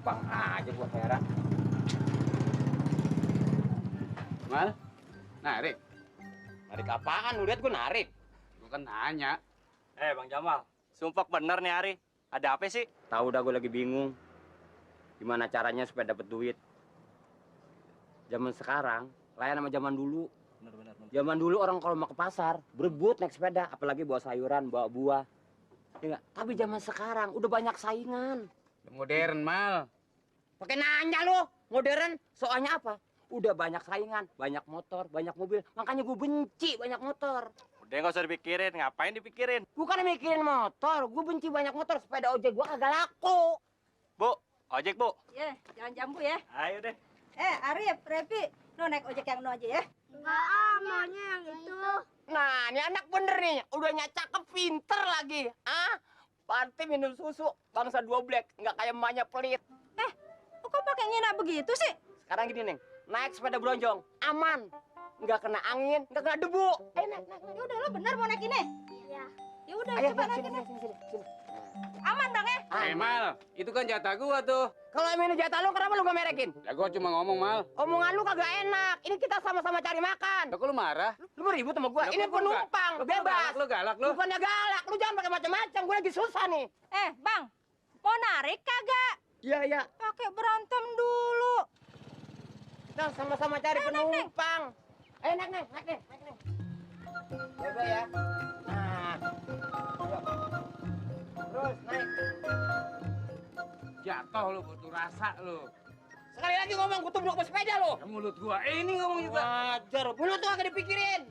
gampang aja gua heran. Mal, narik. Narik apaan? Lu lihat gua narik. Gua kan nanya. Bang Jamal, sumpah bener nih Ari. Ada apa sih? Tahu dah gua lagi bingung. Gimana caranya supaya dapat duit? Zaman sekarang lain sama zaman dulu. Bener. Zaman dulu orang kalau mau ke pasar berebut naik sepeda, apalagi bawa sayuran, bawa buah. Ya nggak? Tapi zaman sekarang udah banyak saingan. Modern, Mal. Pakai nanya lo, modern. Soalnya apa? Udah banyak saingan, banyak motor, banyak mobil. Makanya gue benci banyak motor. Udah nggak usah dipikirin, ngapain dipikirin? Bukan mikirin motor, gue benci banyak motor. Sepeda ojek gue kagak laku. Bu, ojek bu. Ya, jangan jambu ya. Ayo deh. Arif, Repi, lu naik ojek yang nu aja ya. Enggak maunya yang itu. Nah, ini anak bener nih. Udah cakep, pinter lagi. Panti minum susu, bangsa dua black. Nggak kayak emaknya pelit. Kok pakai ngina begitu sih? Sekarang gini, Neng. Naik sepeda bronjong, aman. Nggak kena angin, nggak kena debu. Naik. Ya udah lu bener mau naik ini. Iya. Ya udah Ayo, coba naik sini, ini. sini. Aman dong ya? Mal, itu kan jatah gua tuh. Kalau emang ini jatah lu, kenapa lu nggak merekin? Ya gua cuma ngomong, Mal. Omongan lu kagak enak. Ini kita sama-sama cari makan. Ya kok lu marah? Lu mau ribut sama gua? Ya, Ini gua enggak. penumpang, Lu bebas. galak lu. Bukannya galak, lu jangan pakai macam-macam. Gua lagi susah nih. Bang, mau narik kagak? Iya. Pakai berantem dulu. Kita sama-sama cari penumpang. Ayo, naik, Neng. Coba ya. Nah. Yuk. Terus, naik. Jatuh lu, butuh rasa lu. Sekali lagi ngomong, gua tubruk sama sepeda lu. Ya, mulut gua ini ngomong juga. Wajar, mulut tuh agak dipikirin.